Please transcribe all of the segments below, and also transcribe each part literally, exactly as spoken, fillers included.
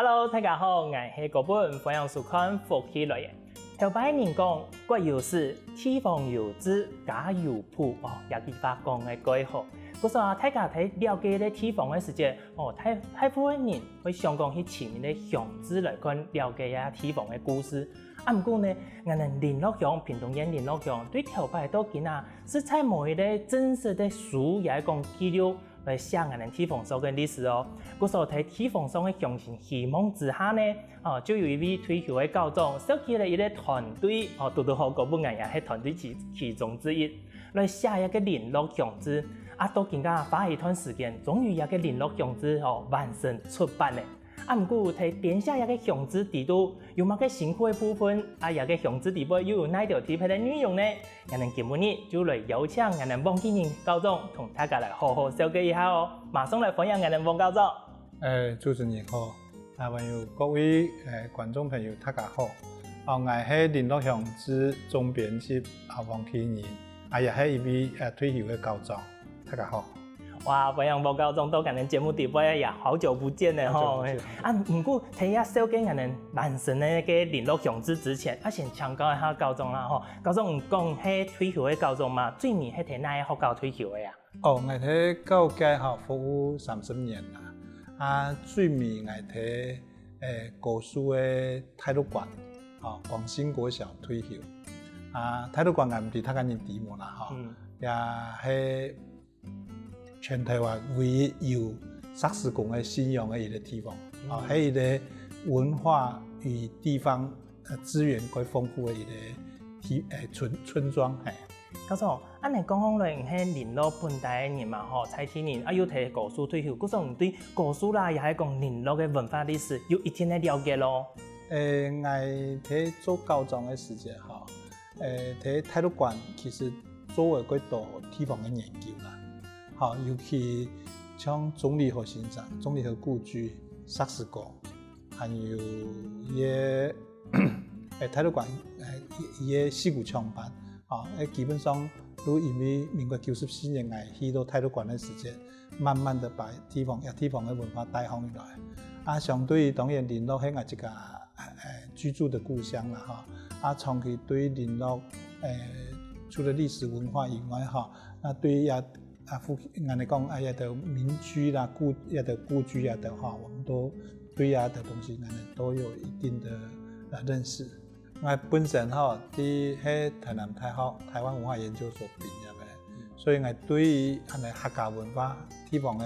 Hello，大家好，𠊎係高本，歡迎收看福氣來了。頭擺人講，國有時，地方有志，家有譜，哦，這句話講得蓋好。故所啊，大家在了解一個地方个時節，哦，大，大部分人會想講去尋一個鄉志來看了解這地方个故事。啊，毋過呢，𠊎等麟洛鄉，屏東縣麟洛鄉，對頭擺到今啊，實在無一個真實个書，也係講記錄 來寫𠊎等地方上个歷史哦。故所在地方上个鄉親希望之下呢，哦，就有一位退休个校長，召集了一個團隊，哦，堵堵好高本𠊎也係團隊其，其中之一，來寫一個麟洛鄉志。啊，到今下花一段時間，終於這個麟洛鄉志，哦，完成出版了。啊，毋過在編寫這個鄉志裡肚，有麼个辛苦个部分？啊，這個鄉志裡背又有哪兜特別个內容呢？ 𠊎等今晡日就來邀請𠊎等黃啟仁校長同大家來好好紹介一下哦。馬上來歡迎𠊎等黃校長。誒，主持人好，啊，還有各位，誒，觀眾朋友，大家好。哦，𠊎係麟洛鄉志總編輯，啊，黃啟仁，啊，也係一位，誒，退休个校長。大家好。 哇，歡迎黃校長到𠊎等節目裡背啊，也好久不見了吼。好久不見。啊，毋過在這紹介𠊎等完成个該麟洛鄉志之前，啊，先請教一下校長啦吼。校長，你講係退休个校長嘛，最尾係在哪個學校退休个啊？哦，𠊎在教界吼服務三十年啦。啊，最尾𠊎在，誒，高樹个大陸館，吼，廣興國小退休。啊，大陸館𠊎毋知大家人知無啦，吼。嗯。也係 全台灣唯一有碩士公个信仰个一個地方，嗯。啊，係一個文化與地方，呃，資源蓋豐富个一個地，誒，村，村莊，嘿。校長，恁呢講起來，你係麟洛本地个人嘛，吼，在地人，啊，又在高樹退休，故所你對高樹啦，也係講麟洛个文化歷史有一定个了解咯。誒，𠊎在做校長个時節，吼， 誒，在大陸館其實做了蓋多地方个研究啦。吼，尤其像鍾理和先生、鍾理和故居、碩士公，還有一個，誒，大陸館，誒，一，一個四股唱班，吼，誒，基本上都因為民國九十四年𠊎去到大陸館个時節，慢慢地把地方，這地方个文化帶上來。啊，相對當然麟洛係𠊎自家 呃，居住的故鄉啦，吼。啊，長期對麟洛，呃，除了歷史文化以外，吼，那對這，啊，附，恁呢講，啊，這兜民居啦，故，這兜故居啊，兜，吼，我們都對這兜東西，可能都有一定的，呃，認識。𠊎本身，吼，在，係台南大學台灣文化研究所畢業个，所以𠊎對於恁呢客家文化、地方个，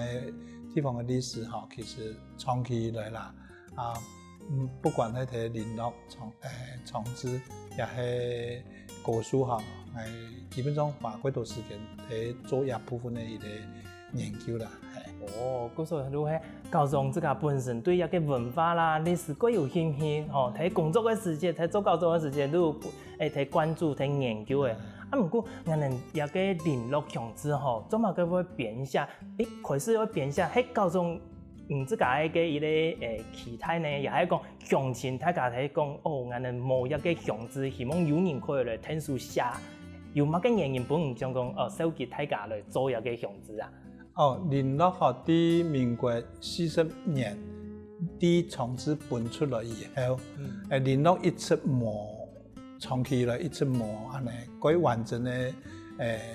地方个歷史，吼，其實長期以來啦， 啊，嗯，不管係在麟洛、長，誒，長治，也係高樹吼，𠊎基本上花較多時間在做這部分个一個研究啦，嘿。哦，故所就係校長自家本身對這個文化啦、歷史較有興趣，吼，在工作个時節，在做校長个時節，都有，誒，在關注、在研究个。啊，毋過，𠊎等這個麟洛鄉志吼，做麼个會編寫？一開始會編寫，係校長 嗯，自家个一個，誒，期待呢，也係講鄉親大家係講，哦，𠊎等無一個鄉志，希望有人可以來𢯭手寫，有麼个原因分你想講，哦，召集大家來做一個鄉志啊？哦，麟洛吼，在民國四十年，在長治分出來以後，嗯。誒，麟洛一直無 長期以來一直無恁呢蓋完整个，誒，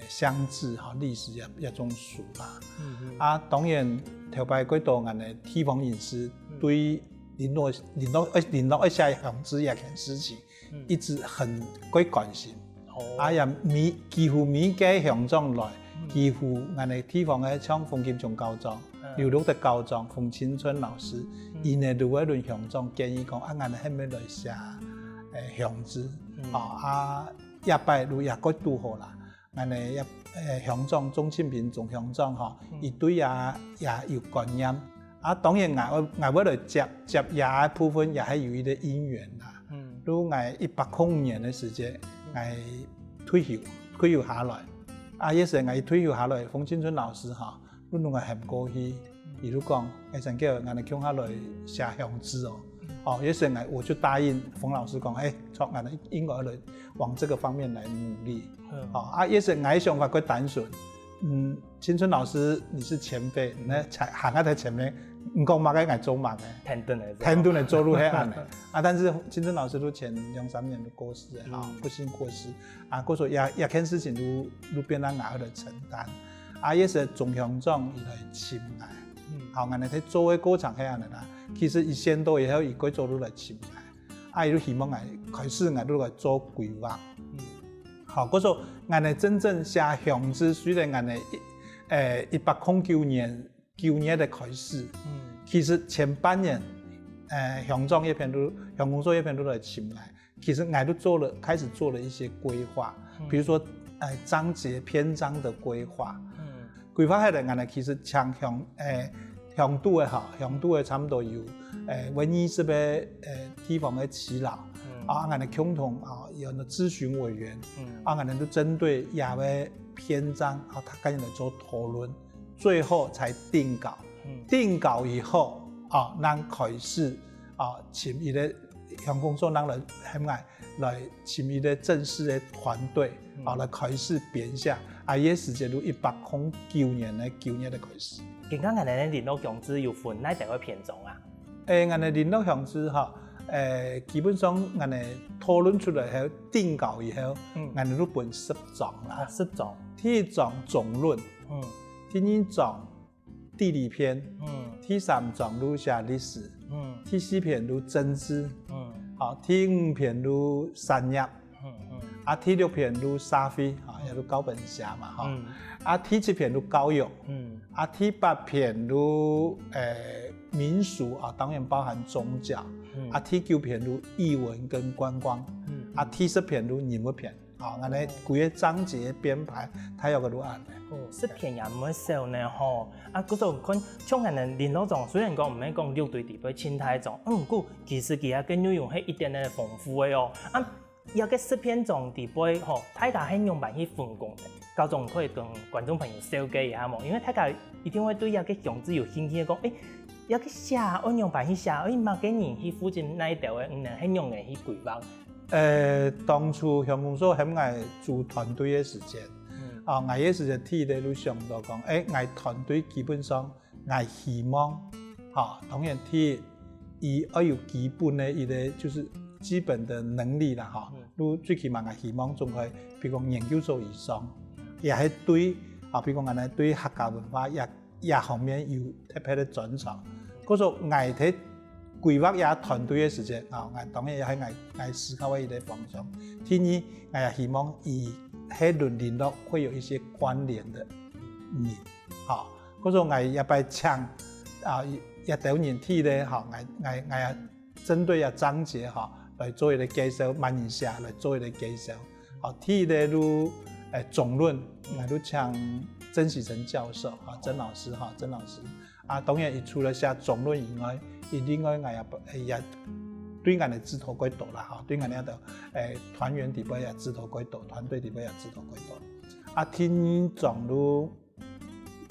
鄉志吼，歷史這，這種書啦。嗯，嗯。啊，當然，頭擺較多恁呢地方人士對麟洛，麟洛，誒，麟洛愛寫鄉志這件事情，嗯。一直很蓋關心。哦。啊，也每，幾乎每個鄉長來，嗯。幾乎恁呢地方个像馮金松校長， 嗯。劉祿德校長、馮清春老師，嗯。佢呢，就會輪鄉長建議講，啊，𠊎等係毋係來寫，誒，鄉志？嗯。哦，啊，這擺就也較堵好啦。𠊎等這，誒，鄉長鍾慶平鍾鄉長吼，嗯。佢對這也有觀念。啊，當然𠊎會，𠊎會來接，接這部分也係有一個因緣啦。嗯。就𠊎一百空五年个時節，𠊎退休，退休下來。啊，該時𠊎退休下來，馮清春老師吼， 就同𠊎喊過去，佢就講，誒，三哥，𠊎等共下來寫鄉志哦。哦，該時𠊎，我就答應馮老師講，誒，著，𠊎等應該來往這個方面來努力。嗯。哦，啊，該時𠊎个想法較單純，嗯，清春老師，你是前輩，你在前，行在前面，你講麼个，𠊎做麼个。天天个做。天天个做路係恁呢。啊，但是清正老師都前兩三年就過世了哈，嗯。不幸過世。啊，故所這，這件事情就，就變成𠊎來承擔。啊，也係鍾鄉長佢來尋𠊎。嗯。好，𠊎等在做个過程係恁呢啦。其實佢先到以後，佢過早就來尋𠊎。啊，佢就希望𠊎，開始𠊎就來做規劃。嗯。好，故所𠊎等真正寫鄉志，雖然𠊎等一，呃，一百空九年 九月个開始。嗯。其實前半年，呃，鄉長這片都，鄉公所這片都來尋𠊎。其實𠊎都做了，開始做了一些規劃，嗯。比如說，呃，章節篇章的規劃。嗯。規劃下來，𠊎等其實像鄉，呃，鄉土个哈，鄉土个差不多有，呃，二十个，呃，地方个耆老。嗯。啊，𠊎等共同啊，有那諮詢委員。嗯。啊，𠊎等都針對這个篇章，啊，大家來做討論。 最後才定稿。嗯。定稿以後，啊，正開始，啊，請一個鄉公所人來喊𠊎，來請一個正式个團隊，啊，嗯。來開始編寫。啊，這時節就一百空九年个九月个開始。今下𠊎等个聯絡鄉志有分哪兜个篇章啊？誒，𠊎等聯絡鄉志哈，誒，基本上𠊎等討論出來後，定稿以後，嗯。𠊎等就分十章啦。啊，十章。第一章總論， 嗯。第二章地理篇，嗯。第三章就寫歷史，嗯。第四篇就政治，嗯。好，第五篇就產業，嗯，嗯。啊，第六篇就社會，啊，嗯。也就教本寫嘛，哈。嗯。啊，第七篇就教育，嗯。啊，第八篇就，呃，民俗，啊，當然包含宗教，嗯。啊，第九篇就藝文跟觀光，嗯，嗯。啊，第十篇就人物篇。 哦，恁呢幾個章節編排，大約个就恁呢。哦，十篇也毋會少呢吼。啊，故所看，像恁呢聯絡章，雖然講毋係講六堆底背盡大張，嗯，毋過其實佢个內容係一點點豐富个哦。啊，這个十篇章底背吼，大家係仰般去分工个？校長可以同觀眾朋友紹介一下無？因為大家一定會對這个鄉志有興趣，講，誒，這个寫愛仰般去寫，誒，麼个人去負責哪一條个，嗯，係仰般去規劃。 呃，當初鄉公所喊𠊎組團隊个時節，嗯。啊，𠊎个時節第一个就想到講，誒，𠊎團隊基本上，𠊎希望，哈，當然第一，佢愛有基本个一個，就是基本个能力啦，哈。嗯。就最起碼𠊎希望總會，比如講研究所以上，也係對，啊，比如講恁呢對客家文化也 這方面有特別个專長。故所𠊎在規劃這團隊个時節，啊，𠊎當然也係𠊎，𠊎思考个一個方向。第二，𠊎也希望佢係論聯絡會有一些關聯个人，好，故所𠊎這擺請，啊，這兜人第一个，好，𠊎，𠊎，𠊎也 針對這章節哈，來做一個介紹，慢一下來做一個介紹。好，第一个就，誒，總論，𠊎就請曾錫誠教授哈，曾老師哈，曾老師。啊，當然，佢除了寫總論以外，佢另外𠊎也，也對𠊎个指導較多啦哈，對𠊎个，誒，團員底背也指導較多，團隊底背也指導較多。啊，第二章就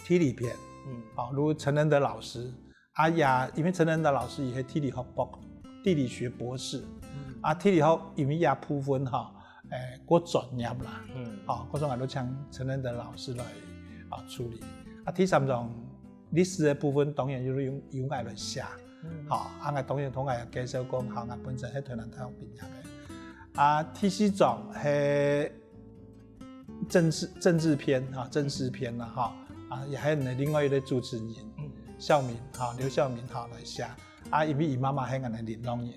地理篇，嗯。好，就陳仁德老師， 啊，也，因為陳仁德老師佢係地理學博，地理學博士。嗯。啊，地理學因為這部分哈，誒，較專業啦。嗯。哦，故所𠊎就請陳仁德老師來，啊，處理。啊，第三章歷史个部分當然就由，由𠊎來寫。嗯。好，啊，𠊎當然同𠊎介紹講，好，𠊎本身係台南大學畢業个。啊，第四章係 政治，政治篇哈，政治篇啦哈，啊，也還有另外一個主持人，嗯。孝明哈，劉孝明哈來寫。啊，因為佢媽媽係𠊎个領導人。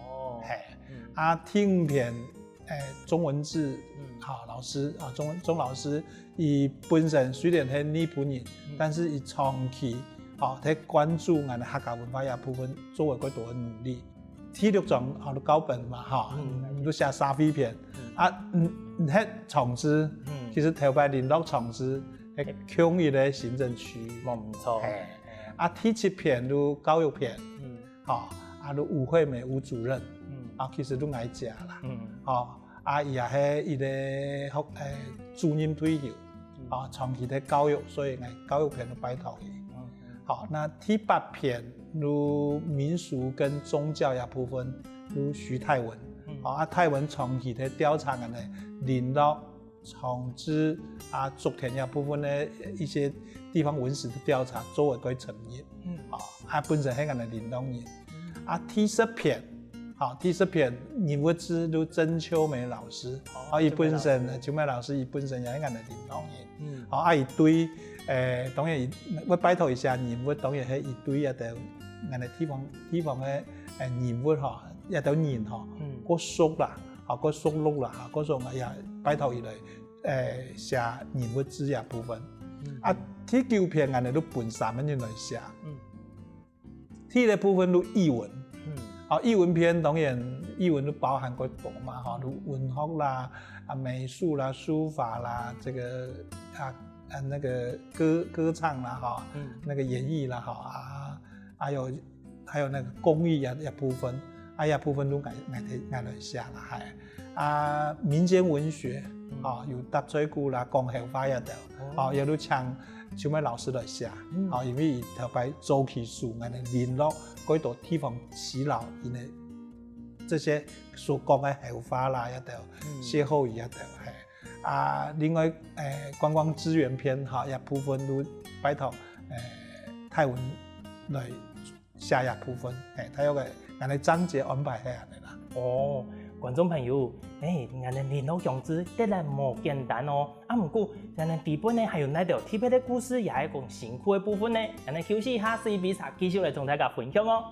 哦。嘿。嗯。啊，第五篇，誒，鍾文志，嗯。哈，老師啊，鍾，鍾老師，佢本身雖然係日本人，嗯。但是佢長期，哈，在關注𠊎个客家文化這部分，做了較多个努力。 第六章，吼，就教本嘛，吼，嗯。就寫社會篇。嗯。啊，嗯，嗯，該長治，嗯。其實頭擺麟洛長治，係共一個行政區。無錯。嘿。啊，第七篇就教育篇，嗯。吼，啊，就吳惠美吳主任，嗯。啊，其實就𠊎姐啦。嗯。吼，啊，佢也係一個學，誒，主任退休。 嗯。啊，長期在教育，所以𠊎教育篇就拜託佢。嗯，嗯。好，那第八篇就民俗跟宗教這部分，就徐泰文。嗯。好，啊，泰文長期在調查𠊎等麟洛、長治啊、竹田這部分个一些地方文史个調查，做了較深入。嗯。啊，本身係𠊎个領導人。啊，第十篇，好，第十篇人物誌就鄭秋梅老師，哦，啊，佢本身，秋梅老師。秋梅老師佢本身也係𠊎个領導人。嗯。好，啊，佢對，誒，當然佢會拜託佢寫人物，當然係佢對這兜𠊎个地方，地方个，誒，人物吼，這兜人吼，嗯。較熟啦，吼，較熟絡啦，吼，較熟，也拜託佢來，誒，寫人物誌這部分。嗯。啊，第九篇𠊎就分三個人來寫。嗯。 第一個部分就藝文。嗯。啊，藝文篇當然藝文就包含較多嘛，吼，就文學啦，啊，美術啦，書法啦，這個，啊，啊，那個歌，歌唱啦，吼，嗯。那個演藝啦，吼，啊，還有，還有那個工藝啊，這部分，啊，這部分就𠊎，𠊎，𠊎來寫啦，係。 啊，民間文學，嗯。啊，有答嘴鼓啦，講笑話這兜，哦。啊，也就請秋梅老師來寫，嗯。啊，因為佢頭擺早期時𠊎个聯絡，較多地方耆老，因為這些所講个笑話啦，這兜，嗯。歇後語這兜，係。啊，另外，誒，觀光資源篇，哈，這部分就拜託，誒，泰文來 寫這部分，係，大約个，𠊎个章節安排係恁仔啦。哦，觀眾朋友，誒，𠊎个聯絡鄉誌得來無簡單哦。啊，毋過，𠊎个底背呢，還有哪兜特別个故事，也係講辛苦个部分呢？𠊎个休息一下，試一杯茶，繼續來同大家分享哦。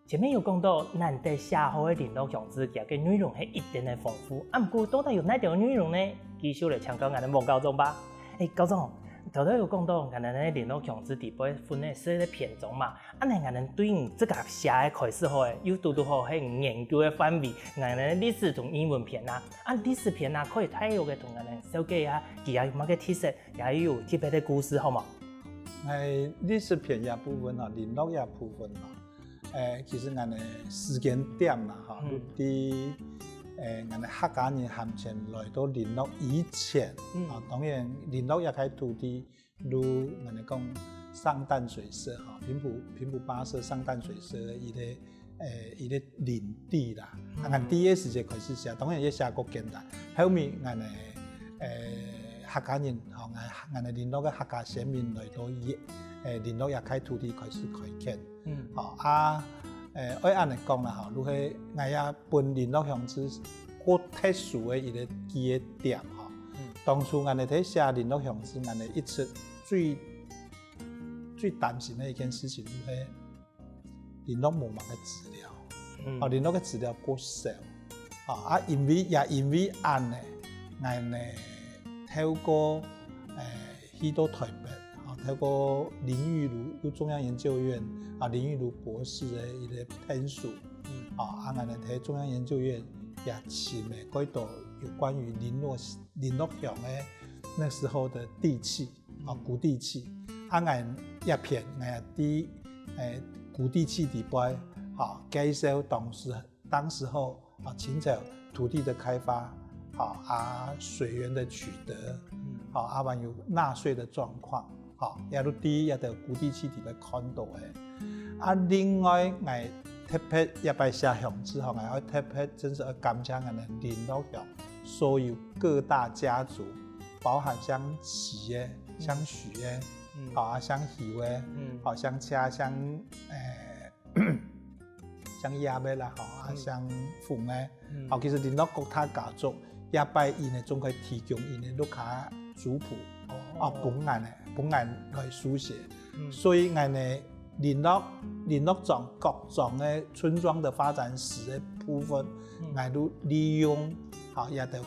前面有講到，難得寫好个聯絡鄉誌，佢个內容係一定个豐富。啊，毋過到底有哪兜內容呢？繼續來請教𠊎个黃校長吧。誒，校長，頭頭有講到，𠊎等个聯絡鄉誌底背分个係个篇章嘛，恁仔𠊎等對你自家寫个開始好誒，又堵堵好係你研究个範圍，𠊎等个歷史同人文篇啊。啊，歷史篇啊，可以大約个同𠊎等紹介一下，佢有麼个特色，也有特別个故事，好無？誒，歷史篇這部分吼，聯絡這部分吼， 誒，其實𠊎等个時間點啦，吼，嗯。就在，誒，𠊎等个客家人還吂來到麟洛以前，嗯。啊，當然麟洛這塊土地，就𠊎等講上淡水社，吼，平埔，平埔八社上淡水社个一個，誒，一個領地啦。嗯。啊，𠊎第一時節開始寫，當然也寫過簡單。後面𠊎等个，誒，客家人，吼，𠊎，𠊎等麟洛个客家先民來到以，誒，麟洛這塊土地開始開墾。 嗯。吼，啊，誒，愛恁仔講啦，吼，就係𠊎也分麟洛鄉志過特殊个一個記憶點，吼。嗯。當初𠊎等在寫麟洛鄉志，𠊎等一直最，最擔心个一件事情就係麟洛無麼个資料。嗯。哦，麟洛个資料過少。哦，啊，因為，也因為恁仔，𠊎等透過，誒， 去到臺北，吼，透過林玉如，就中央研究院，啊，林玉如博士个一個編署，嗯。吼，啊，𠊎等在中央研究院也尋个蓋多有關於麟洛，麟洛鄉个那時候的地契，啊，嗯。古地契。啊，𠊎這篇，𠊎也在，誒，古地契底背，吼，介紹當時 當時候，啊，清朝土地的開發，啊，啊，水源的取得，嗯。啊，啊，還有納稅的狀況，啊，也都在這个古地契底背看到个。啊，另外，𠊎特別這擺寫鄉志吼，𠊎愛特別真係愛感謝𠊎等麟洛鄉所有各大家族，包含姓徐个、姓徐个，嗯。啊，姓邱个，嗯。啊，姓車、姓，誒， 姓葉个啦，吼，啊，嗯。姓馮个，嗯。吼，其實麟洛各大家族這擺佢等總會提供佢等屋下族譜，哦。啊，分𠊎呢，分𠊎來書寫。嗯。所以𠊎呢，麟洛，麟洛莊各莊个村莊的發展史个部分，嗯。𠊎都利用，吼，這兜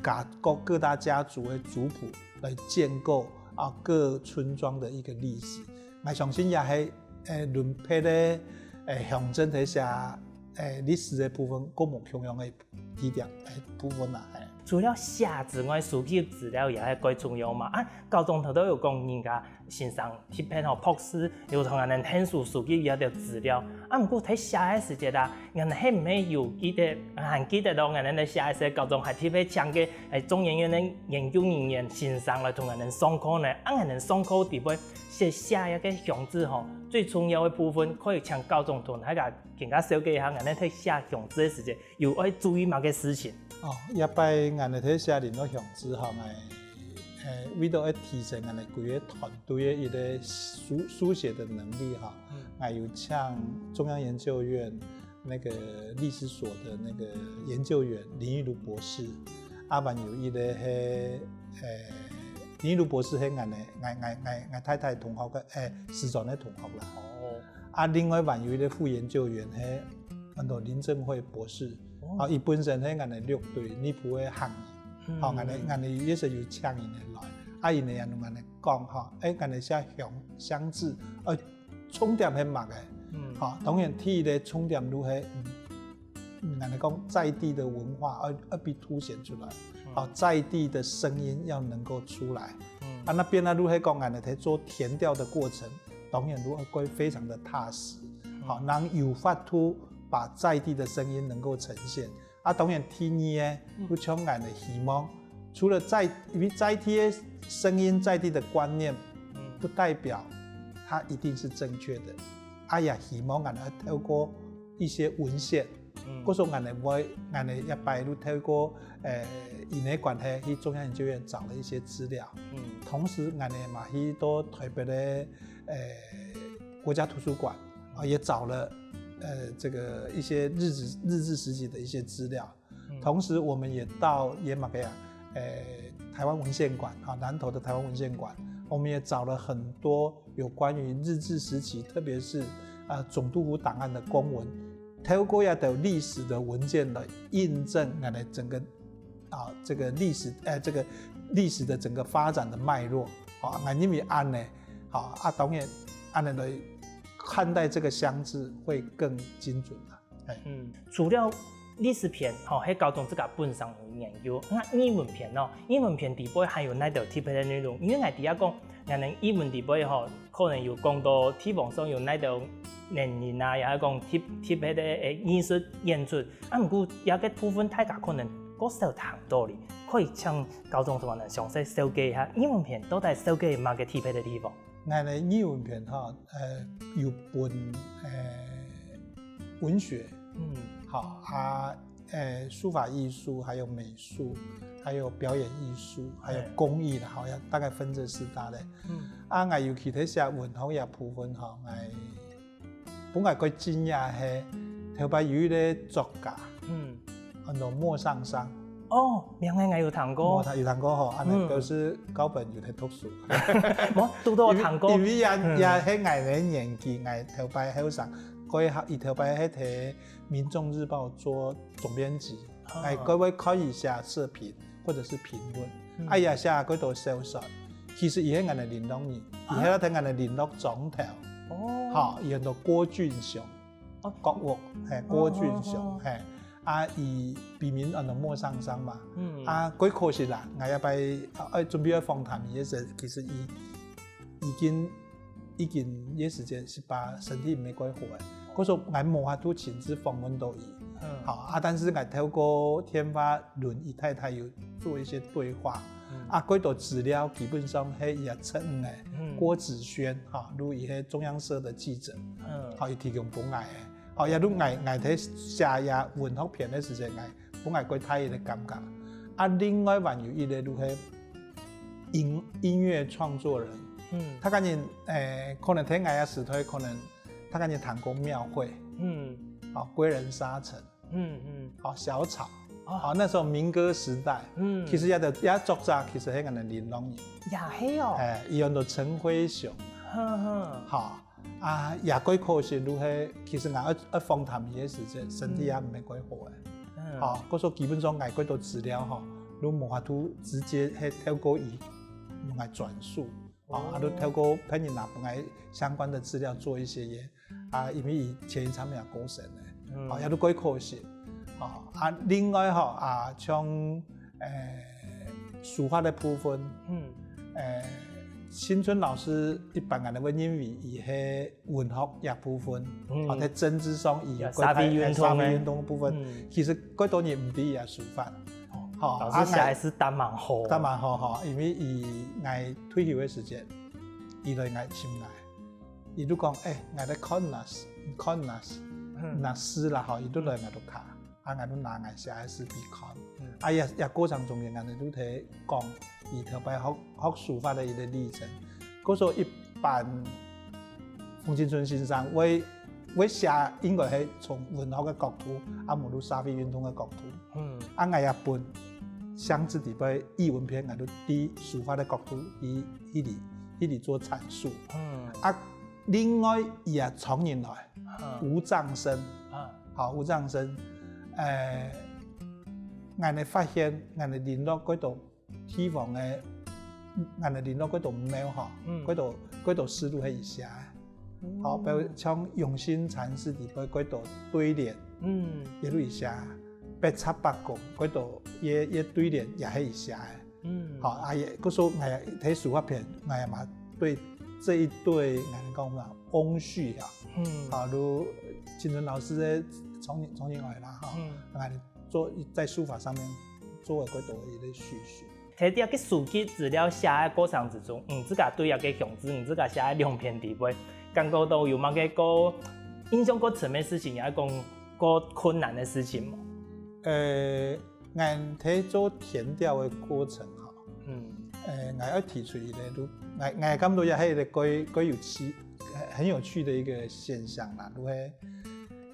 家，各，各大家族个族譜來建構，啊，各村莊的一個歷史。 𠊎相信也係，誒，鄰覲个，誒，鄉鎮在寫，誒，歷史个部分，較無共樣个地點，誒，部分啦，誒。除了寫之外，收集資料也係蓋重要嘛。啊，校長頭頭有講，人家先生特別吼，博士有同𠊎等𢯭手收集這兜資料。啊，毋過在寫个時節啊，𠊎等係毋係有記得，還記得咯，𠊎等在寫个時節，校長還特別請个，誒，中研院个研究人員先生來同𠊎等上課呢。啊，𠊎等上課底背寫寫一個鄉志吼，最重要个部分可以請校長同大家更加紹介一下，𠊎等在寫鄉志个時節， 有愛注意麼个事情？哦，這擺𠊎等在寫聯絡鄉志吼，𠊎，誒，為著愛提升𠊎等規个團隊个一個書，書寫的能力哈，𠊎有請中央研究院那個歷史所的那個研究員林玉如博士，啊，還有一個係，誒，林玉如博士係𠊎等，𠊎，𠊎，𠊎，𠊎太太同學个，誒，師專个同學啦。哦。啊，另外還有一個副研究員係安到林正輝博士， 啊，佢本身係𠊎等六堆內部个行，吼，𠊎等，𠊎等也係有請佢等來，啊，佢等也同𠊎等講，吼，誒，𠊎等寫鄉，鄉志，呃，重點係麼个？吼，當然第一個重點就係，嗯，嗯，𠊎等講在地的文化要，要被凸顯出來，啊，在地的聲音要能夠出來。啊，那邊呢，就係講𠊎等在做田調的過程，當然就會非常的踏實，好，能有法度把在地的聲音能夠呈現。 啊，當然第二個，就像𠊎等希望，除了在，因為在地个聲音、在地的觀念，不代表它一定是正確的。啊，也希望𠊎等透過一些文獻，故所𠊎等會，𠊎等這擺就透過，呃，因為關係去中央研究院找了一些資料。同時𠊎等嘛去到台北个，呃，國家圖書館，啊，也找了，呃，這個一些日治，日治時期的一些資料。 同時我們也到也麼个啊，誒，台灣文獻館，哈，南投的台灣文獻館，我們也找了很多有關於日治時期，特別是，呃，總督府檔案的公文，透過這兜歷史的文件來印證𠊎等整個，啊，這個歷史，呃，這個歷史的整個發展的脈絡，啊，𠊎認為恁呢，好，啊，當然恁呢來看待這個鄉志會更精準啊。 嗯，除了歷史篇，吼，係校長自家本身有研究，該藝文篇哦，藝文篇底背還有哪兜特別个內容？因為𠊎知影講，𠊎等藝文底背吼，可能有講到地方上有哪兜能人啊，也係講特，特別个，誒，藝術演出。啊，毋過這個部分大家可能較少聽到哩，可以請校長同𠊎等詳細紹介一下，藝文篇到底紹介麼个特別个地方？ 𠊎个藝文篇哈，呃，有分，呃，文學，嗯，好，啊，呃，書法藝術，還有美術，還有表演藝術，還有工藝啦，好，大概分這四大類。嗯，啊，𠊎尤其在寫文學這部分哈，𠊎，本來較驚訝係，頭擺有一個作家，嗯，安到莫尚商。 哦，名仔𠊎有聽過。哦，有聽過吼，恁呢表示校長有在讀書。無，堵著有聽過。因為，因為也，也係𠊎个年紀，𠊎頭擺後生，過後，佢頭擺係在《民眾日報》做總編輯，𠊎過會可以寫社評或者是評論，啊，也寫過多小說。其實佢係𠊎个聯絡人，佢係𠊎个聯絡長頭，哦，好，佢安到郭俊雄。 哦，國樂，嘿，郭俊雄，哦，哦，哦。嘿，啊，佢筆名安到莫尚商嘛，嗯，啊，較可惜啦，𠊎這擺，啊，愛準備愛訪談佢个時，其實佢已經，已經這時間係把身體毋係較好誒，故所𠊎無法度親自訪問到佢，嗯，好，啊，但是𠊎透過電話同佢太太有做一些對話， 啊，較多資料基本上係佢个姪仔，郭子軒，哈，就佢係中央社的記者，哈，佢提供分𠊎个。好，也就𠊎，𠊎在寫這文學篇个時節，𠊎，分𠊎較大个感覺。啊，另外還有一個就係音，音樂創作人，嗯，大家人，誒，可能在𠊎个時代，可能大家人聽過廟會，嗯，啊，歸仁沙城， 嗯，嗯。哦，小草。哦。哦，那時候民歌時代，嗯，其實這兜，這作者其實係𠊎个鄰人。也係哦。誒，佢安到陳輝雄。呵呵。好，啊，也較可惜就係，其實𠊎愛，愛訪談佢个時節，身體也毋係較好誒。嗯。好，故所基本上𠊎較多資料吼，就無法度直接係透過佢，同𠊎轉述。 哦，啊，就透過別人拿分𠊎相關的資料做一些研，啊，因為佢前一站也過身了，嗯，哦，也就較可惜。哦，啊，另外吼，啊，像，誒，呃，書法个部分，嗯。呃，新春老師一般人會認為佢係文學這部分，嗯。或者政治上佢有社會運動个。社會運動个部分，嗯。其實蓋多人毋知佢个書法。哦，吼，老師寫个字打蠻好。打蠻好吼，因為佢，𠊎退休个時節，佢來𠊎尋𠊎，佢就講：「欸，𠊎來看若，看若，嗯。若字啦吼。」佢就來𠊎屋下。 啊，𠊎就拿𠊎寫个字分佢看。嗯。啊，也，也過程中間，𠊎就同佢講，佢頭擺學，學書法个一個歷程。故所一般，馮金春先生會，會寫應該係從文學个角度，啊，無就社會運動个角度。嗯。啊，𠊎也分像這底背藝文篇，𠊎就對書法个角度去，去理，去理做闡述。嗯。啊，另外，佢也傳人來，嗯。吳藏生。嗯。 好，吳藏生，呃，𠊎等發現，𠊎等鄰落蓋多地方个，𠊎等鄰落蓋多廟吼，嗯。蓋多，蓋多字都係佢寫个。哦。好，比如像永興禪寺裡背蓋多對聯，嗯。也係佢寫个。北賊伯公蓋多，也，也對聯也係佢寫个。 嗯。好，啊，也，故所𠊎也，在書法篇，𠊎也嘛對這一對，𠊎講嘛，翁婿啊，嗯。啊，就金春老師个創，創意愛啦，哈，嗯。𠊎做，在書法上面做了較多个一個敘述。在這個收集資料寫个過程之中，你自家對這個鄉志，你自家寫个兩篇裡背，感覺到有麼个較印象較深个事情，也係講較困難个事情無？呃， 𠊎在做田調个過程吼，嗯。呃，𠊎愛提出一個，就，𠊎，𠊎感覺也係一個蓋，蓋有趣，很，很有趣的一個現象啦，就係，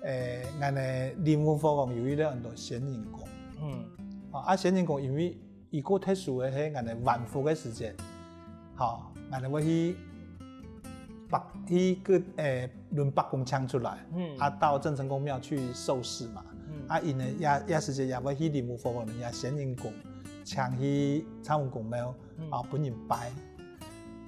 呃，𠊎等林屋伙房有一個安到仙人公。嗯。啊，啊，仙人公因為佢較特殊个係𠊎等還福个時節， 好，𠊎等會去伯，去个，呃，輪伯公請出來，嗯。啊，到鄭成功廟去受祀嘛。嗯。啊，𠊎等也，也時節也會去林屋伙房，也仙人公，請去鄭成功廟，嗯。啊，分人拜。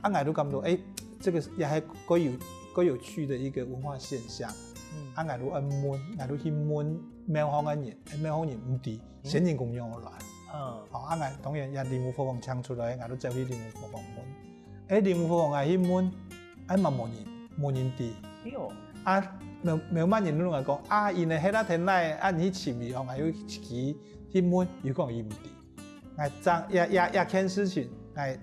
啊，𠊎就感覺，欸，這個也係蓋有，蓋有趣的一個文化現象。嗯。啊，𠊎就愛問，𠊎就去問廟方个人，欸，廟方人毋知，嗯。仙人公仰來。嗯。好，啊，𠊎當然也林屋伙房請出來，𠊎就走去林屋伙房問。 欸，林屋伙房𠊎去問，欸，嘛無人，無人知。哎喲。啊，無，無麼人就來講，啊，𠊎等歇啊天來，啊，你去尋佢哦，𠊎又去，去問，佢講佢毋知。𠊎正，這，這，這件事情，𠊎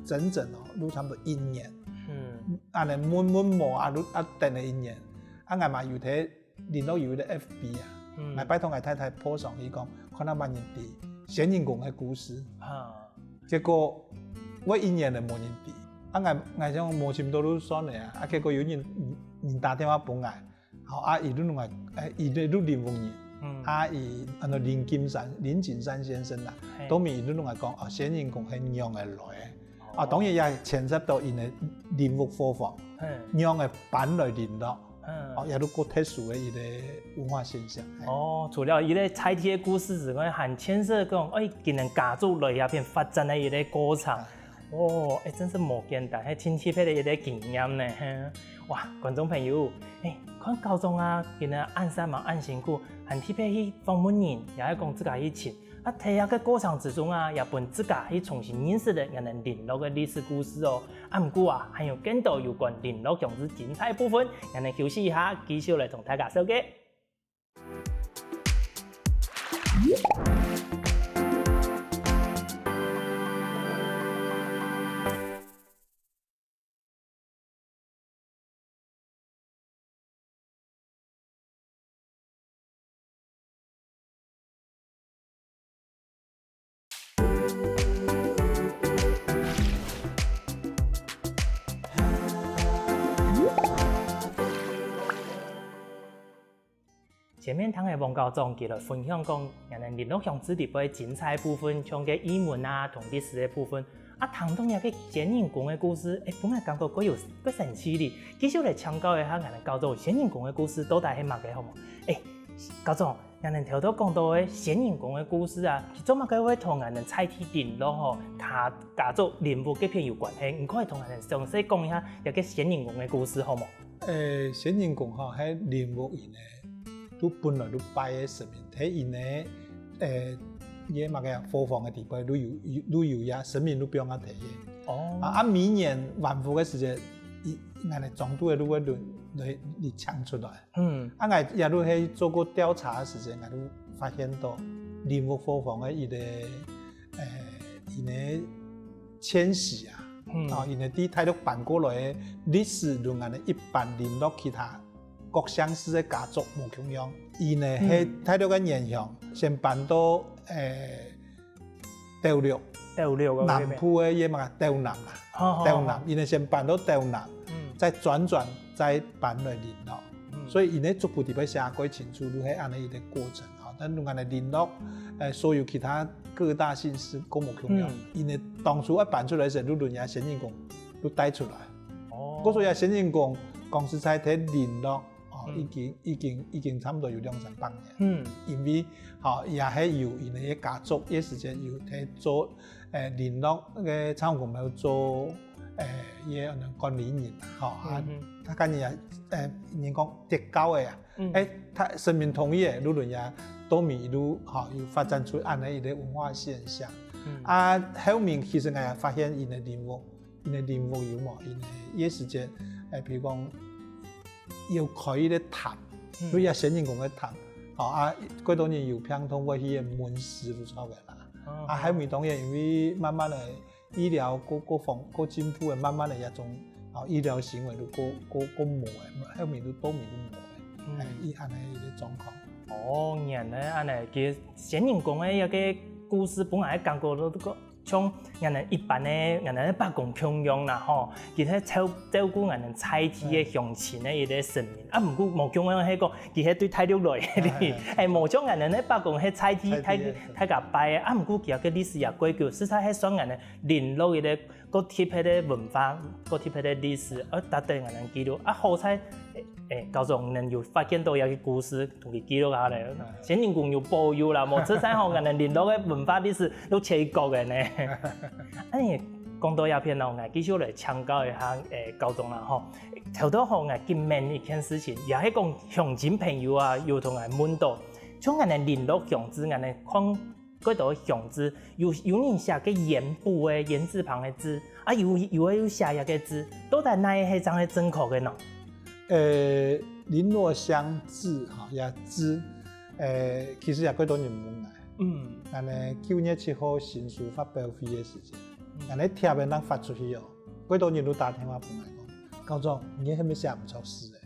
整整哦，都差不多一年。嗯。恁樣問問無，啊，都，啊，等了一年。啊，𠊎嘛有在 聯絡有一個F B啊，嗯。𠊎拜託𠊎太太po上去講，看哪麼人知仙人公个故事。啊。結果，過一年了無人知。啊，𠊎，𠊎想無尋到就算了啊，啊，結果有人，人打電話分𠊎，好，啊，佢就同𠊎，欸，佢就林屋人，嗯。啊，佢安到林金山，林金山先生啦，嘿。當面佢就同𠊎講，哦，仙人公係仰仔來个。 啊，當然也牽涉到𠊎等林屋伙房，嘿。仰仔搬來林落，嗯。哦，也都較特殊个一個文化現象。嘿。哦，除了一個在地个故事之外，還牽涉講，欸，佢等家族來這片發展个一個過程。啊。哦，欸，真係無簡單，係真特別个一個經驗呢，嘿。哇，觀眾朋友，欸，看校長啊，佢等恁煞猛恁辛苦，還特別去訪問人，也係講自家去尋 啊，在這個過程之中啊，也分自家去重新認識了𠊎等林落个歷史故事哦。啊，毋過啊，還有更多有關林落鄉志精彩部分，𠊎等休息一下，繼續來同大家紹介。 前面聽个王校長佢來分享講，𠊎等林落鄉志裡背精彩部分，像个藝文啊，同歷史个部分。啊，聽著這個仙人公个故事，欸，分𠊎感覺蓋有，蓋神奇哩。繼續來請教一下𠊎等校長，仙人公个故事到底係麼个，好無？欸，校長， 𠊎等頭頭講到个仙人公个故事啊，佢做麼个會同𠊎等在地林落吼，家，家族林屋該片有關係？你可以同𠊎等詳細講一下這個仙人公个故事好無？欸，仙人公吼，係林屋人呢，都本來都拜个神明，係因呢，欸，个个麼个伙房个底背，都有都有呀，神明都放啊底个。哦，啊，啊，每年還福个時節，一，𠊎个莊肚个都會輪來來請出來。嗯，啊，𠊎也都係做過調查个時節，𠊎都發現到靈屋伙房个一個，誒，一個遷徙啊，嗯，啊，一個對大陸搬過來个歷史，同𠊎个一般鄰落其他 各鄉市个家族無共樣。佢呢係大陸个原鄉，先搬到誒斗六，斗六个南部个也嘛斗南啊，斗南，佢呢先搬到斗南，再輾轉再搬來麟洛。所以佢呢族譜底背寫蓋清楚，就係恁樣一個過程啊。但係恁樣麟洛，誒，所有其他各大姓氏都無共樣。佢呢當初愛搬出來時，就輪這仙人公就帶出來。 哦，故所這仙人公，講實在，在麟洛，哦，已經已經已經差毋多有兩三百年。嗯，因為，吼，也係有佢个家族，个時節有在做，誒，麟洛个唱公廟做，誒，个管理人，吼，啊，佢个人也，誒，人講得教个啊，誒，佢神明同意个，就輪這島民一路，吼，有發展出恁樣一個文化現象。啊，後面其實𠊎也發現佢个靈屋 佢个靈屋有無？佢个个時節，誒，譬如講，有開一個壇，所以啊，仙人公个壇，吼，啊，幾多人有病痛會去个門市就著个啦。啊，後面當然因為慢慢个醫療過過方過進步个，慢慢个這種，吼，醫療行為就過過過無个，後面就島民就無个，誒，佢恁樣一個狀況。哦，原來恁樣，其實仙人公个一個故事，本來感覺都个 像𠊎等一般个，𠊎等个伯公共樣啦吼，佢係照照顧𠊎等在地个鄉親个一個神明。啊，毋過無共樣係講，佢係對大陸來个哩，係無像𠊎等个伯公係在地在大家拜个。啊，毋過佢个歷史也蓋久，實在係算𠊎等麟洛一個个特別个文化，个特別个歷史，而值得𠊎等記錄。啊，好在 誒，教授能有發現到這個故事，同佢記錄下來，仙人公有保佑啦，無實在吼，𠊎等麟洛个文化歷史都切割个呢。恁樣講到這片哦，𠊎繼續來請教一下，誒，教授啦吼。頭到吼，𠊎記得一件事情，也係講鄉親朋友啊，有同𠊎問到，像𠊎等麟洛鄉志，𠊎等看 蓋多鄉志，有有人寫个言部个言字旁个字，啊有有个有寫這個字，到底哪個係正係正確个呢？呃，麟洛鄉志哈，這志，呃，其實也蓋多人問𠊎。嗯，恁呢九月七號新書發表會个時節，恁呢貼文正發出去哦，蓋多人都打電話分𠊎講，教授，你係毋係寫毋著字个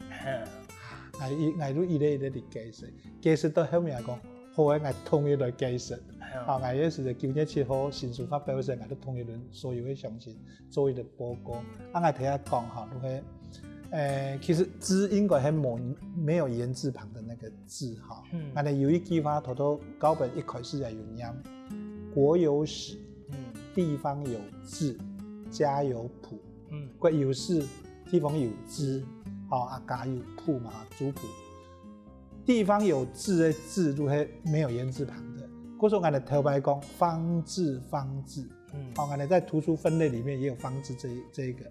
？𠊎一𠊎都一個一個地解釋，解釋到後面來講， 好个，𠊎同意來解釋。好，𠊎也係九月七號新書發表个時，𠊎都同意恁所有个鄉親做一個報告。啊，𠊎頭下講吼，就係，誒，其實志應該係無沒有言字旁的那個志哈。嗯，𠊎等有一句話，頭頭教本一開始也有念，國有史，嗯，地方有志，家有譜。嗯，國有史，地方有志，吼，啊，家有譜嘛，族譜。 地方有志个志都係沒有言字旁个。故所𠊎等頭擺講方志，方志，嗯，哦，𠊎等在圖書分類裡面也有方志這一這一個，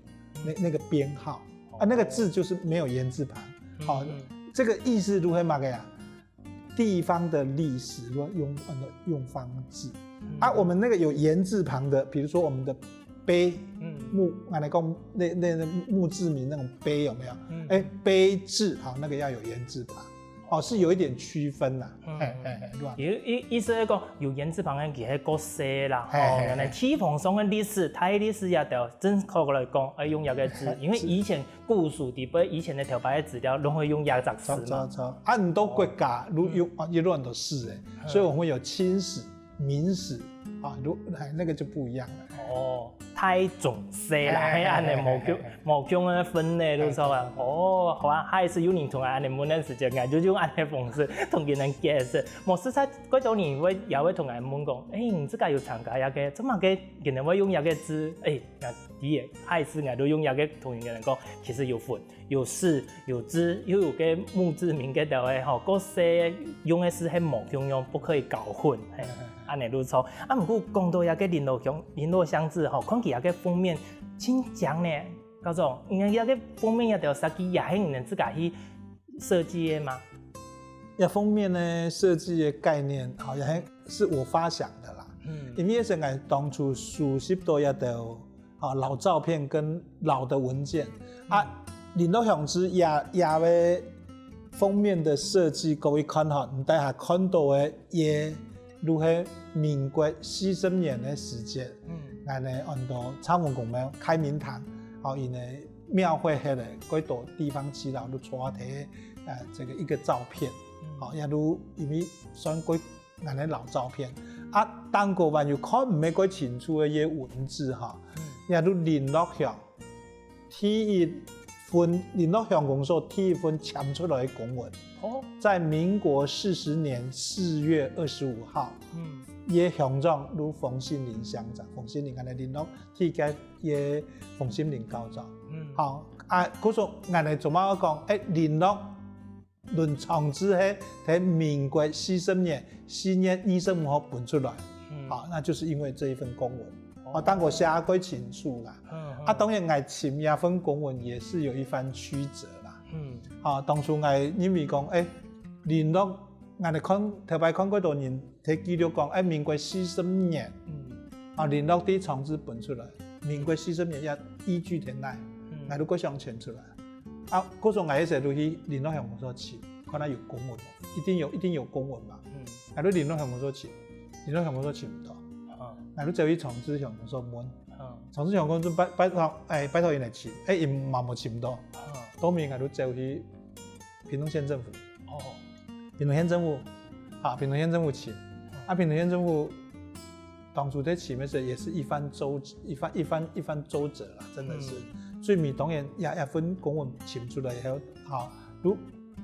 那那個編號啊，那個志就是沒有言字旁，哦，這個意思都係麼个啊？地方的歷史用用用方志啊，我們那個有言字旁的，比如說我們的 碑，嗯，墓，啊，你講那那那墓誌銘那種碑有沒有？嗯，哎，碑誌，好，那個要有言字旁，哦，是有一點區分啦。嗯，嘿嘿嘿，對吧？意意意思係講，有言字旁个佢係較細啦，吼，嘿嘿嘿，原來地方上个歷史，大歷史也都正確來講，愛用這個字，因為以前古書底背，以前个頭擺个資料，攏會用這隻字嘛。著著著，啊，很多國家都用啊，也都很多字哎，所以我們有清史、 明史啊，如哎那個就不一樣了。哦，大中細啦，係恁呢無共無共个分類，就著啊。哦，好啊，下一次有人同𠊎恁呢問个時節，𠊎就用恁呢方式同佢等解釋。無實在，蓋多人會也會同𠊎問講，誒，你自家有參加這個，做麼个佢等會用這個字？誒，𠊎知个，下一次𠊎就用這個同佢等講，其實有分。 有史、有誌，又有該墓誌銘該兜个吼，較細用个字係無共樣，不可以搞混，嘿，恁呢就著。啊，毋過講到這個麟洛鄉麟洛鄉志吼，看佢這個封面真靚呢，教授，你看這個封面這兜設計也係你等自家去設計个嗎？這封面呢，設計个概念，吼，也係是我發想的啦。嗯，因為係𠊎當初收集到一兜啊老照片跟老的文件啊，麟鹿鄉志也也个封面的設計，各位看哈，你等下看到个也就係民國四十年个時節，嗯，𠊎呢安到蔡文公廟開明堂，好，因為廟會下來，蓋多地方耆老就坐在呃這個一個照片，好，也就因為算過 𠊎个老照片。啊，頂高還有看毋係蓋清楚个一個文字哈，也就麟鹿鄉第一份，麟鹿鄉公所第一份簽出來个公文。哦，在民國四十年四月二十五號，嗯，个鄉長就馮信林鄉長，馮信林𠊎个麟鹿第一屆个馮信林校長。嗯，好啊，故所𠊎个做麼个講，誒，麟鹿 論場次係在民國四十年四月二十五號分出來，嗯，啊，那就是因為這一份公文，哦，啊，但我寫得蓋清楚啦。嗯，啊，當然𠊎尋這份公文也是有一番曲折啦。嗯，啊，當初𠊎認為講，誒，麟鹿，𠊎看頭擺看過多人在記錄講，誒，民國四十年，嗯，啊，麟鹿第一場次分出來，民國四十年也依據田來，嗯，𠊎都過想簽出來。 啊，故所𠊎一直就去麟鹿鄉公所尋，看下有公文無，一定有，一定有公文嘛。嗯，𠊎就麟鹿鄉公所尋，麟鹿鄉公所尋毋到，啊，𠊎就走去長治鄉公所問，啊，長治鄉公所拜拜託，誒，拜託佢來尋，誒，佢嘛無尋到，啊，到尾𠊎就走去屏東縣政府，哦，屏東縣政府，啊，屏東縣政府尋，啊，屏東縣政府 當初在尋个時候也是一番周一番一番一番周折啦，真的是。嗯，最尾當然也也分公文尋出來以後，好，如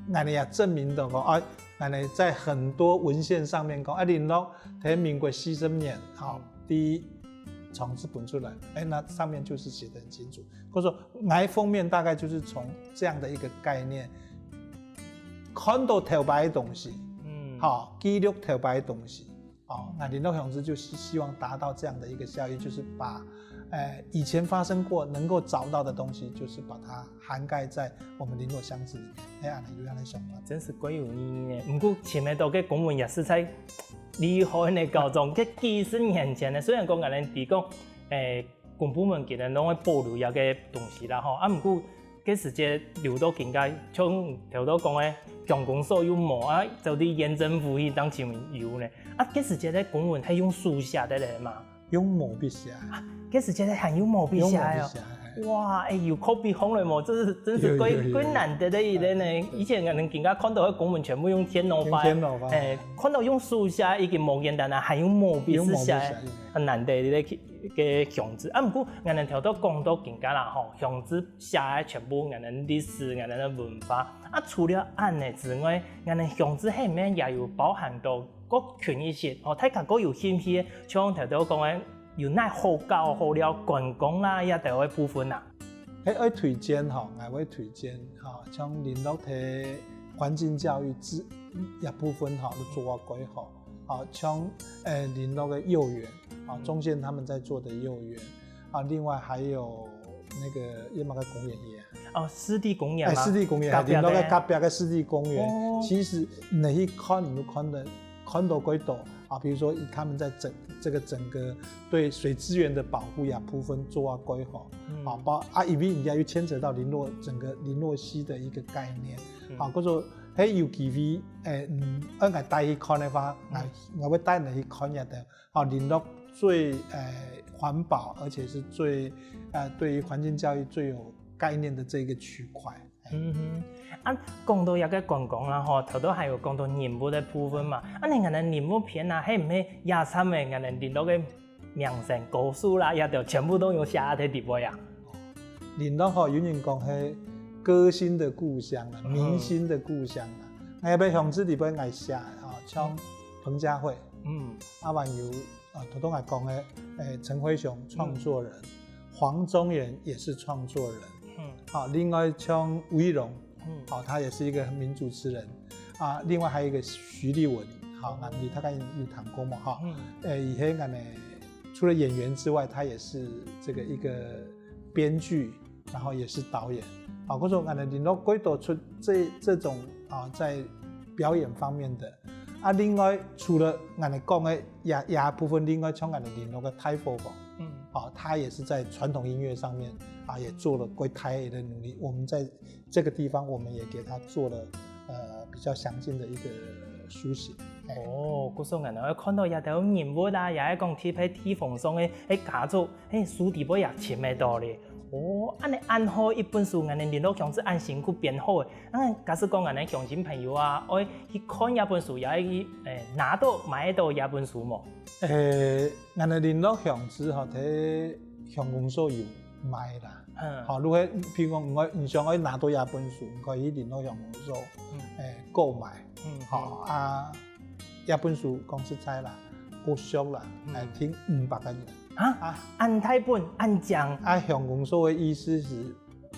𠊎等也證明到講，啊，𠊎等在很多文獻上面講，啊，麟鹿在民國四十年，好，第一場次分出來，誒，那上面就是寫得很清楚。或者說，𠊎封面大概就是從這樣的一個概念，看到頭擺个東西，嗯，好，記錄頭擺个東西。 哦，那麟鹿鄉志就是希望達到這樣的一個效益，就是把，呃，以前發生過能夠找到的東西，就是把它涵蓋在我們麟鹿鄉志裡面。哎呀，你有這樣的想法？真是蓋有意義呢。毋過尋得到个公文也實在厲害呢，校長，該幾十年前呢，雖然講𠊎等知講，誒，公部門佢等攏會保留這個東西啦吼，啊，毋過 該時節留到今个，像頭頭講个，鄉公所又無啊，走去縣政府去當尋有呢。啊，該時節个公文係用手寫个咧嘛？用毛筆寫。啊，該時節个還用毛筆寫个哦。用毛筆寫，嘿。哇，哎，有copy風了無？這是真是蓋有有有有。蓋難得个一個呢。以前𠊎等今个看到个公文全部用電腦化。用電腦化。哎，看到用手寫已經無簡單啦，還用毛筆字寫，用毛筆寫，很難得个个鄉志。啊，毋過𠊎等頭頭講到今个啦吼，鄉志 寫个全部𠊎等歷史、𠊎等个文化。啊，除了恁呢之外，𠊎等鄉志係毋係也有包含到各群一些，哦，大家各有興趣个，像頭頭講个，有哪好搞好尞觀光啦，這兜个部分啊？係愛推薦吼，𠊎會推薦吼，像麟鹿个環境教育這，這部分吼，都做啊蓋好。吼，像，呃，麟鹿个幼園，啊，嗯。中線他們在做的幼園，啊，另外還有那個，有麼个公園也？哦，濕地公園嘛。哎，濕地公園，隔壁个。麟鹿个隔壁个濕地公園，哦。其實你去看，你都看得，看到蓋多啊。比如說，他們在整，這個整個對水資源的保護呀，部分做啊蓋好，嗯。啊，包，啊，因為人家又牽扯到麟洛，整個麟洛溪的一個概念，嗯。啊，或者說，嘿，有機會，哎，嗯，𠊎帶去看个話，𠊎，嗯。𠊎會帶你去看一下的。 哦，麟洛最，呃，環保，而且是最，呃，對於環境教育最有概念的這個區塊。嗯哼，啊，講到這個觀光啦吼，頭頭還有講到人物个部分嘛，啊，你𠊎等人物篇啊，係毋係這站个𠊎等麟洛个名聲高手啦，這兜全部都有寫在裡背啊？麟洛吼，有人講係歌星的故鄉啦，嗯。明星的故鄉啦。𠊎這擺鄉志裡背𠊎寫吼，像彭佳慧，嗯。啊，還有 啊，頭頭𠊎講个，誒，陳輝雄創作人，嗯。黃宗遠也是創作人，嗯。好，另外像吳怡蓉，嗯。好，他也是一個名主持人，啊，另外還有一個徐立文，好，嗯。𠊎等大概有談過嘛，哈，嗯。誒，以前𠊎等除了演員之外，他也是這個一個編劇，然後也是導演，好，故所𠊎等麟洛蓋多出這，這種，啊，在表演方面的，啊，另外除了𠊎等講个這這部分，另外像𠊎等麟洛个大伙房，嗯，啊，他也是在傳統音樂上面啊，也做了蓋大个努力。我們在這個地方，我們也給他做了呃比較詳盡的一個書寫。哦，故所𠊎等看到這兜人物啊，也係講特別地方上个个家族，嘿，書底背也尋得到咧。哦，恁呢恁好一本書，𠊎等麟洛鄉志恁辛苦編好个， 啊，假使講𠊎等鄉親朋友啊，愛去看這本書，也愛去誒拿到買得到這本書無？誒，𠊎等麟洛鄉志吼，在鄉公所有賣啦。嗯，好，如果譬如講你愛你想愛拿到這本書，你可以去麟洛鄉公所誒購買。嗯，好啊，這本書講實在啦，不俗啦，誒，定五百個銀。啊，恁大本恁靚。啊，鄉公所个意思係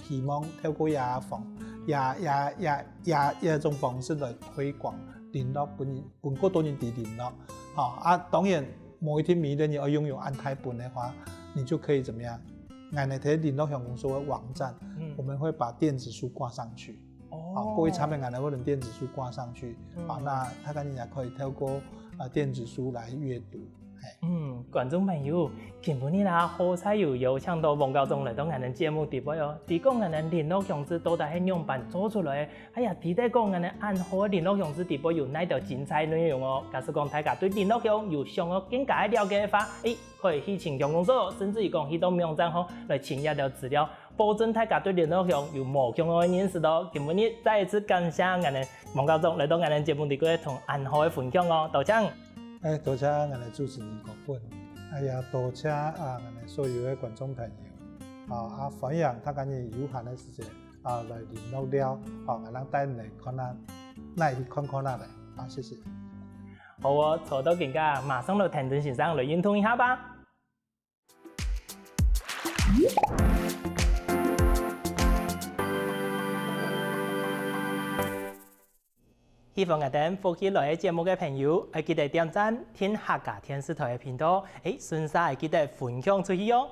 希望透過這方這這這這這種方式來推廣麟洛分分較多人知麟洛。好啊，當然無一定每一個人愛擁有恁大本个話，你就可以怎麼樣？𠊎等在麟洛鄉公所个網站，我們會把電子書掛上去。哦，各位參與𠊎等會將電子書掛上去。啊，那大家人也可以透過啊電子書來閱讀。 嗯，觀眾朋友，今晡日啊，好彩有邀請到王校長來到𠊎等節目底背哦。知講𠊎等麟洛鄉志到底係仰般做出來个？哎呀，知得講𠊎等恁好个麟洛鄉志底背有哪兜精彩內容哦。假使講大家對麟洛鄉有想要更加个了解个話，誒，可以去尋鄉公所，甚至於講去到網站吼來尋這兜資料。 保證大家對麟洛鄉有無共樣个認識囉。今晡日再一次感謝𠊎等王校長來到𠊎等節目裡背同恁好个分享哦，多謝。誒，多謝𠊎等主持人郭本，哎呀，多謝啊𠊎等所有个觀眾朋友，啊啊歡迎大家有閒个時間啊來聯絡了，啊𠊎等帶你來看啊，來去看看啊咧，啊謝謝。好哦，坐到今下，馬上來聽鄭先生來運動一下吧。 喜歡𠊎等福氣來了節目个朋友，愛記得點讚、訂客家電視台个頻道，誒，順續愛記得分享出去哦。